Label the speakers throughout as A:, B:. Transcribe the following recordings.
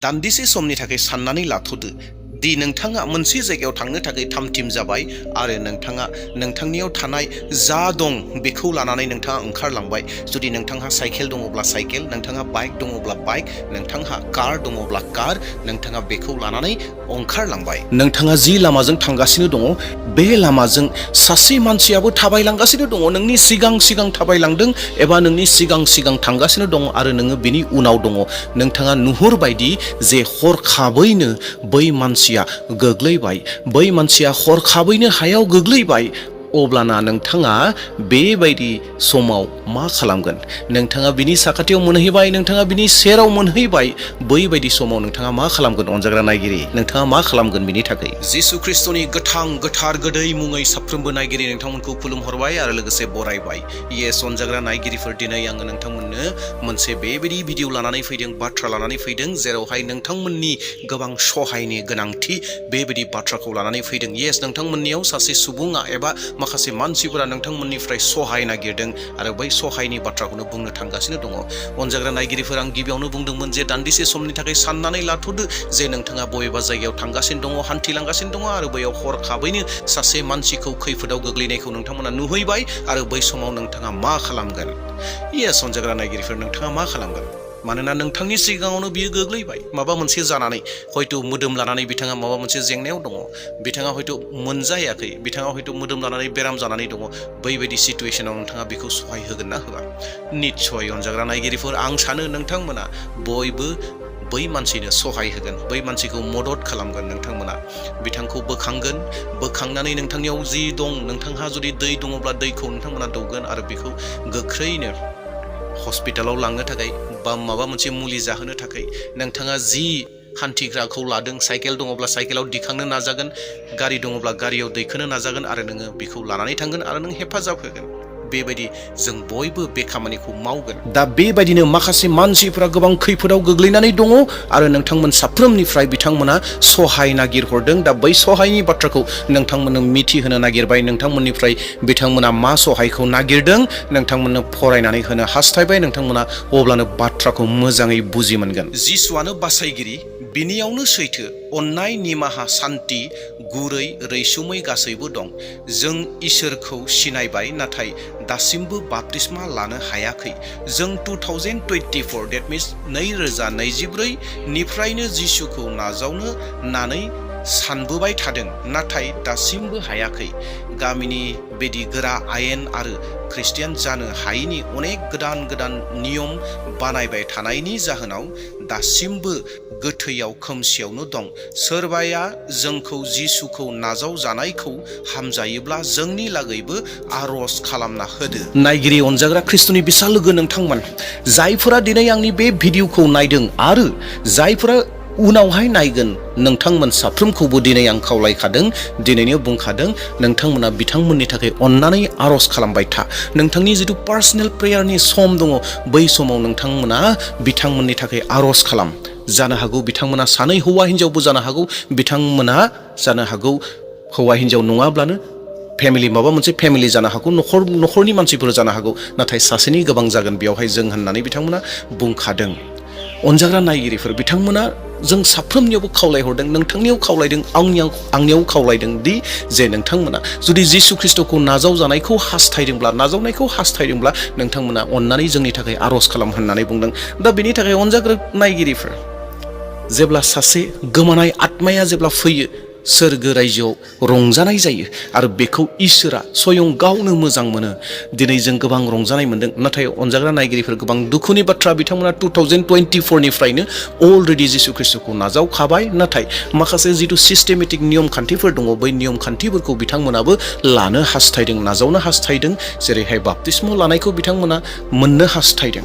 A: दान्दिसे समनि थाखाय साननानै लाथ'दो दि नोंथाङा मोनसे जायगायाव थांनो थाखाय थामथिम जाबाय आरो नोंथाङा नोंथांनियाव थानाय जा दं बेखौ लानानै नोंथाङा ओंखारलांबाय। जुदि नोंथांहा साइकेल दङब्ला साइकेल, नोंथाङा बाइक दङब्ला बाइक, नोंथांहा कार दङब्ला कार, नोंथाङा बेखौ लानानै ओंखारलांबाय। नोंथाङा जि लामाजों थांगासिनो दङ बे लामाजों सासे मानसियाबो थाबायलांगासिनो दङ, नोंनि सिगां सिगां थाबायलांदों एबा नोंनि सिगां सिगां थांगासिनो दङ आरो नोङो बेनि उनाव दङ। नोंथाङा नुहुरबायदि जे हरखाबैनो बै मानसिया गोग्लैबाय, बै मानसिया हरखाबैनो हायाव गोग्लैबाय। अब्लाना नोंथाङा बेबायदि समाव मा खालामगोन? नोंथाङा बिनि साखाथियाव मोनहैबाय, नोंथाङा बिनि सेराव मोनहैबाय। बैबायदि समाव नोंथाङा मा खालामगोन अनजाग्रा नायगिरि? नोंथाङा मा खालामगोन बिनि थाखाय? जिसु ख्रिस्टनि गोथां गोथार गोदै मुङै साफ्रोमबो नायगिरि नोंथांमोनखौ खुलुमहरबाय आरो लोगोसे बरायबाय। येस अनजाग्रा नायगिरिफोर, दिनै आङो नोंथांमोननो मोनसे बेबायदि भिडिअ लानानै फैदों, बाथ्रा लानानै फैदों जेरावहाय नोंथांमोननि गोबां सहायनि गोनांथि बेबायदि बाथ्राखौ लानानै फैदों। येस, नोंथांमोननियाव सासे सुबुङा एबा माखासे मानसिफोरा नोंथांमोननिफ्राय सहाय नागिरदों आरो बै सहायनि बाथ्राखौनो बुंनो थांगासिनो दङ। अनजाग्रा नायगिरिफोर, आं गिबियावनो बुंदोंमोन जे दान्दिसे समनि थाखाय साननानै लाथ'दो जे नोंथाङा बबेबा जायगायाव थांगासिनो दङ, हान्थिलांगासिनो दङ आरो बैयाव हरखाबैनो सासे मानसिखौ खैफोदाव गोग्लैनायखौ नोंथांमोना नुहैबाय आरो बै समाव नोंथाङा मा खालामगोन? येस अनजाग्रा नायगिरिफोर, नोंथाङा मा खालामगोन? मानोना नोंथांनि सिगाङावनो बियो गोग्लैबाय माबा मोनसे जानानै, हयथ' मोदोम लानानै बिथाङा माबा मोनसे जेंनायाव दङ, बिथाङा हयथ' मोनजायाखै, बिथाङा हयथ' मोदोम लानानै बेराम जानानै दङ। बैबायदि सिटुवेशनाव नोंथाङा बेखौ सहाय होगोन ना होआ? निस्सय अनजाग्रा नायगिरिफोर, आं सानो नोंथांमोना बयबो बै मानसिनो सहाय होगोन, बै मानसिखौ मदद खालामगोन। नोंथांमोना बिथांखौ बोखांगोन, बोखांनानै नोंथांनियाव जि दं, नोंथांहा जुदि दै दङब्ला दैखौ नोंथांमोना दौगोन आरो बेखौ गोख्रैनो हस्पिटालाव लांनो थाखाय बा माबा मोनसे मुलि जाहोनो थाखाय नोंथाङा जि हान्थिग्राखौ लादों, साइकेल दङब्ला साइकेलाव दिखांनो नाजागोन, गारि दङब्ला गारियाव दैखोनो नाजागोन आरो नोङो बेखौ लानानै थांगोन आरो नों हेफाजाब होगोन। बेबायदि जों बयबो बे खामानिखौ मावगोन। दा बेबायदिनो माखासे मानसिफोरा गोबां खैफोदाव गोग्लैनानै दङ आरो नोंथांमोन साफ्रोमनिफ्राय बिथांमोना सहाय नागिरहरदों। दा बै सहायनि बाथ्राखौ नोंथांमोननो मिथिहोनो नागिरबाय। नोंथांमोननिफ्राय बिथांमोना मा सहायखौ नागिरदों नोंथांमोननो फरायनानै होनो हास्थायबाय। नोंथांमोना अब्लानो बाथ्राखौ मोजाङै बुजि मोनगोन। जिसुआनो बासायगिरि, बिनियावनो सैथो, अननाय, निमाहा, सान्ति, गुरै, रैसुमै गासैबो दं। जों इसोरखौ सिनायबाय नाथाय दासिमबो बाप्तिस्मा लानो हायाखै। जों 2024 डेट मिन्स 2024 निफ्रायनो जिसुखौ नाजावनो नानै सानबोबाय थादों नाथाय दासिमबो हायाखै। गामिनि बेदि गोरा आयेन आरो ख्रिस्टियान जानो हायैनि अनेक गोदान गोदान नियम बानायबाय थानायनि जाहोनाव दासिमबो गोथैयाव खोमसियावनो दं। सोरबाया जोंखौ जिसुखौ नाजावजानायखौ हामजायोब्ला जोंनि लागैबो आर'ज खालामना होदो। नायगिरि अनजाग्रा ख्रिस्ट'नि बिसा लोगो नोंथांमोन, जायफोरा दिनै आंनि बे भिडिअखौ नायदों आरो जायफोरा उनावहाय नायगोन, नोंथांमोन साफ्रोमखौबो दिनै आं खावलायखादों, दिनैनो बुंखादों, नोंथांमोना बिथांमोननि थाखाय अननानै आर'ज खालामबाय था। नोंथांनि जिथु पार्सनेल प्रेयारनि सम दङ, बै समाव नोंथांमोना बिथांमोननि थाखाय आर'ज खालाम। जानो हागौ बिथांमोना सानै हौवा हिन्जावबो जानो हागौ, बिथांमोना जानो हागौ हौवा हिन्जाव नङाब्लानो फेमिलि, माबा मोनसे फेमिलि जानो हागौ, न'खरनि मानसिफोर जानो हागौ, नाथाय सासेनि गोबां जागोन बेयावहाय जों होननानै बिथांमोना बुंखादों। अनजाग्रा नायगिरिफोर, बिथांमोना जों साफ्रोमनियावबो खावलायहरदों, नोंथांनियाव खावलायदों, आंनियाव खावलायदों दि जे नोंथांमोना जुदि जिसु ख्रिस्ट'खौ नाजावजानायखौ हास्थायदोंब्ला नोंथांमोना अननानै जोंनि थाखाय आर'ज खालाम होननानै बुंदों। दा बेनि थाखाय अनजाग्रा नायगिरिफोर, जेब्ला सासे गोमानाय आत्माया जेब्ला फैयो, सोरगो रायजोआव रंजानाय जायो आरो बेखौ इसोरा स्वयं गावनो मोजां मोनो। दिनै जों गोबां रंजानाय मोनदों, नाथाय अनजाग्रा नायगिरिफोर, गोबां दुखुनि बाथ्रा, बिथांमोना 2024निफ्रायनो अलरेडि जिसु ख्रिस्ट'खौ नाजावखाबाय, नाथाय माखासे जिथु सिस्टेमेटिक नियम खान्थिफोर दङ, बै नियम खान्थिफोरखौ बिथांमोनाबो लानो हास्थायदों, नाजावनो हास्थायदों। जेरैहाय बाप्तिस्म लानायखौ बिथांमोना मोननो हास्थायदों।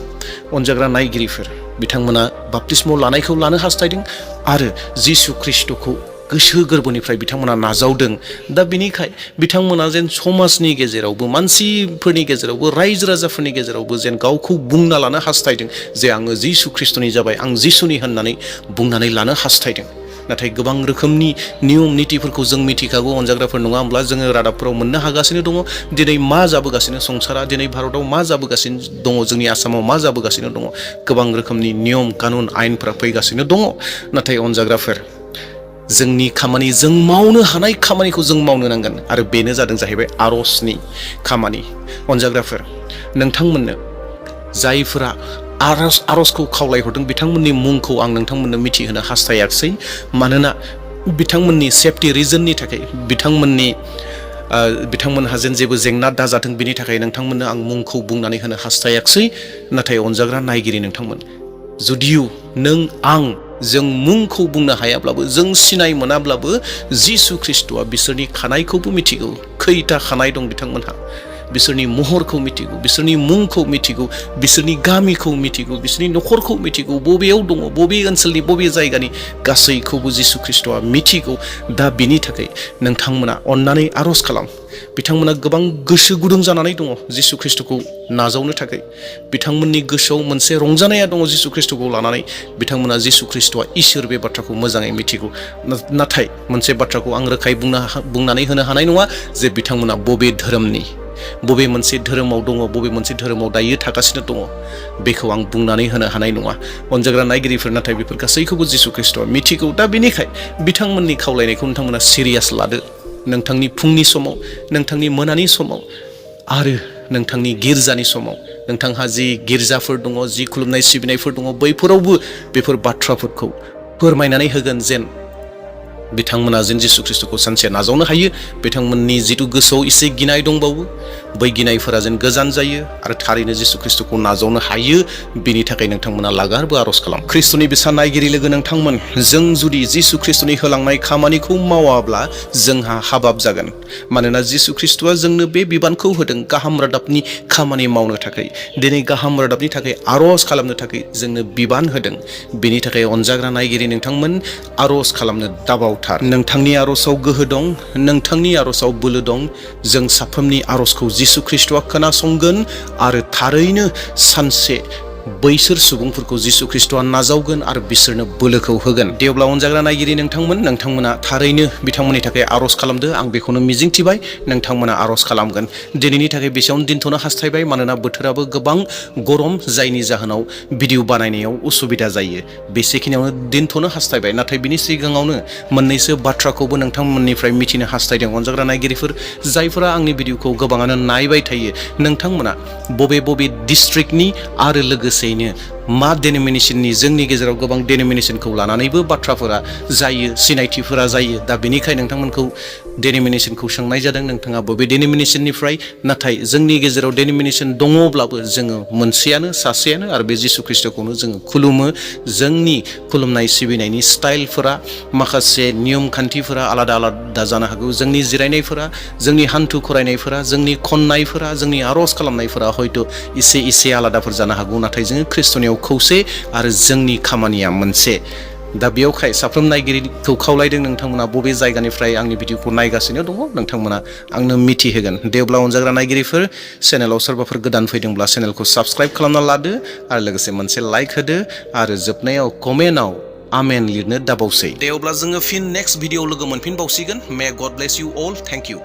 A: अनजाग्रा नायगिरिफोर, बिथांमोना बाप्तिस्म लानायखौ लानो हास्थायदों आरो जिसु ख्रिस्ट'खौ गोसो गोरबोनिफ्राय बिथांमोना नाजावदों। दा बिनिखाय बिथांमोना जेन समाजनि गेजेरावबो, मानसिफोरनि गेजेरावबो, रायजो राजाफोरनि गेजेरावबो जेन गावखौ बुंना लानो हास्थायदों जे आङो जिसु ख्रिस्ट'नि जाबाय, आं जिसुनि होननानै बुंनानै लानो हास्थायदों। नाथाय गोबां रोखोमनि नियम नितिफोरखौ जों मिथिखागौ अनजाग्राफोर, नङा होमब्ला? जोङो रादाबफोराव मोननो हागासिनो दङ दिनै मा जाबोगासिनो संसारा, दिनै भारताव मा जाबोगासिनो दङ, जोंनि आसामाव मा जाबोगासिनो दङ। गोबां रोखोमनि नियम कानुन आयेनफोरा फैगासिनो दङ। नाथाय अनजाग्राफोर, जोंनि खामानि, जों मावनो हानाय खामानिखौ जों मावनो नांगोन, आरो बेनो जादों जाहैबाय आर'जनि खामानि। अनजाग्राफोर, नोंथांमोननो जायफोरा आर'जखौ खावलायहरदों बिथांमोननि मुंखौ आं नोंथांमोननो मिथिहोनो हास्थायाखिसै, मानोना बिथांमोननि सेफटि रिजननि थाखाय, बिथांमोनहा जेन जेबो जेंना दाजाथों बिनि थाखाय नोंथांमोननो आं मुंखौ बुंनानै होनो हास्थायाखिसै। नाथाय अनजाग्रा नायगिरि नोंथांमोन, जुदियो नों आं जों मुंखौ बुंनो हायाब्लाबो, जों सिनाय मोनाब्लाबो, जिसु ख्रिस्ट'आ बिसोरनि खानायखौबो मिथिगौ, खैथा खानाय दं बिथांमोनहा, बिसोरनि महरखौ मिथिगौ, बिसोरनि मुंखौ मिथिगौ, बिसोरनि गामिखौ मिथिगौ, बिसोरनि न'खरखौ मिथिगौ, बबेयाव दङ, बबे ओनसोलनि बबे जायगानि गासैखौबो जिसु ख्रिस्ट'आ मिथिगौ। दा बिनि थाखाय नोंथांमोना अननानै आर'ज खालाम। बिथांमोना गोबां गोसो गुदुं जानानै दङ जिसु ख्रिस्ट'खौ नाजावनो थाखाय। बिथांमोननि गोसोआव मोनसे रंजानाया दङ जिसु ख्रिस्ट'खौ लानानै। बिथांमोना जिसु ख्रिस्ट'आ इसोर बे बाथ्राखौ मोजाङै मिथिगौ। नाथाय मोनसे बाथ्राखौ आं रोखायै बुंनानै होनो हानाय नङा जे बिथांमोना बबे धोरोमनि, बबे मोनसे धोरोमाव दङ, बबे मोनसे धोरोमाव दायो थागासिनो दङ, बेखौ आं बुंनानै होनो हानाय नङा अनजाग्रा नायगिरिफोर। नाथाय बेफोर गासैखौबो जिसु ख्रिस्ट'आ मिथिगौ। दा बेनिखाय बिथांमोननि खावलायनायखौ नोंथांमोना सिरियास लादो। नोंथांनि फुंनि समाव, नोंथांनि मोनानि समाव, आरो नोंथांनि गिर्जानि समाव, नोंथांहा जि गिर्जाफोर दङ, जि खुलुमनाय सिबिनायफोर दङ, बैफोरावबो बेफोर बाथ्राफोरखौ फोरमायनानै होगोन जेन बिथांमोना जेन जिसु ख्रिस्ट'खौ सानसे नाजावनो हायो। बिथांमोननि जिथु गोसोआव एसे गिनाय दंबावो, बै गिनायफोरा जेन गोजान जायो आरो थारैनो जिसु ख्रिस्ट'खौ नाजावनो हायो। बिनि थाखाय नोंथांमोना लागारबो आर'ज खालाम। ख्रिस्ट'नि बिसा नायगिरि लोगो नोंथांमोन, जों जुदि जिसु ख्रिस्ट'नि होलांनाय खामानिखौ मावाब्ला जोंहा हाबाब जागोन। मानोना जिसु ख्रिस्ट'आ जोंनो बे बिबानखौ होदों गाहाम रादाबनि खामानि मावनो थाखाय। दिनै गाहाम रादाबनि थाखाय आर'ज खालामनो थाखाय जोंनो बिबान होदों। बेनि थाखाय अनजाग्रा नायगिरि नोंथांमोन, आर'ज खालामनो दाबावथार। नोंथांनि आर'जआव गोहो दं, नोंथांनि आर'जआव बोलो दं। जों साफ्रोमनि आर'जखौ जिसु ख्रिस्ट'आ खोनासंगोन आरो थारैनो सानसे बैसोर सुबुंफोरखौ जिसु ख्रिस्ट'आ नाजावगोन आरो बिसोरनो बोलोखौ होगोन। दे अब्ला अनजाग्रा नायगिरि नोंथांमोना थारैनो बिथांमोननि थाखाय आर'ज खालामदो। आं बेखौनो मिजिंथिबाय नोंथांमोना आर'ज खालामगोन। दिनैनि थाखाय बेसेयावनो दोनथ'नो हास्थायबाय, मानोना बोथोराबो गोबां गरम, जायनि जाहोनाव भिडिअ बानायनायाव उसुबिदा जायो। बेसेखिनियावनो दोनथ'नो हास्थायबाय। नाथाय बिनि सिगाङावनो मोननैसो बाथ्राखौबो नोंथांमोननिफ्राय मिथिनो हास्थायदों अनजाग्रा नायगिरिफोर। जायफोरा आंनि भिडिअखौ गोबाङानो नायबाय थायो, नोंथांमोना बबे डिस्ट्रिक्टनि आरो लोगोसेयैनो मा डेनोमिनेसननि, जोंनि गेजेराव गोबां डेनोमिनेसनखौ लानानैबो बाथ्राफोरा जायो, सिनायथिफोरा जायो। दा बेनिखाय नोंथांमोनखौ डेनोमिनेसनखौ सोंनाय जादों, नोंथाङा बबे डेनोमिनेसननिफ्राय। नाथाय जोंनि गेजेराव डेनोमिनेसन दङब्लाबो जोङो मोनसेयानो, सासेयानो, आरो बे जिसु ख्रिस्ट'खौनो जोङो खुलुमो। जोंनि खुलुमनाय सिबिनायनि स्टाइलफोरा, माखासे नियम खान्थिफोरा आलादा आलादा जानो हागौ। जोंनि जिरायनायफोरा, जोंनि हान्थु खरायनायफोरा, जोंनि खननायफोरा, जोंनि आर'ज खालामनायफोरा हयथ' एसे आलादाफोर जानो हागौ। नाथाय जोङो ख्रिस्ट'नियाव खौसे आरो जोंनि खामानिया मोनसे। दा बेयावखाय साफ्रोम नायगिरिखौ खावलायदों, नोंथांमोना बबे जायगानिफ्राय आंनि भिडिअखौ नायगासिनो दङ, नोंथांमोना आंनो मिथिहोगोन। दे अब्ला अनजाग्रा नायगिरिफोर, चेनेलाव सोरबाफोर गोदान फैदोंब्ला चेनेलखौ साबस्क्राइब खालामना लादो आरो लोगोसे मोनसे लाइक होदो आरो जोबनायाव कमेन्टआव आमेन लिरनो दाबावसै। दे अब्ला जोङो फिन नेक्स्ट भिडिअ लोगो मोनफिनबावसिगोन। May God bless you all. Thank U.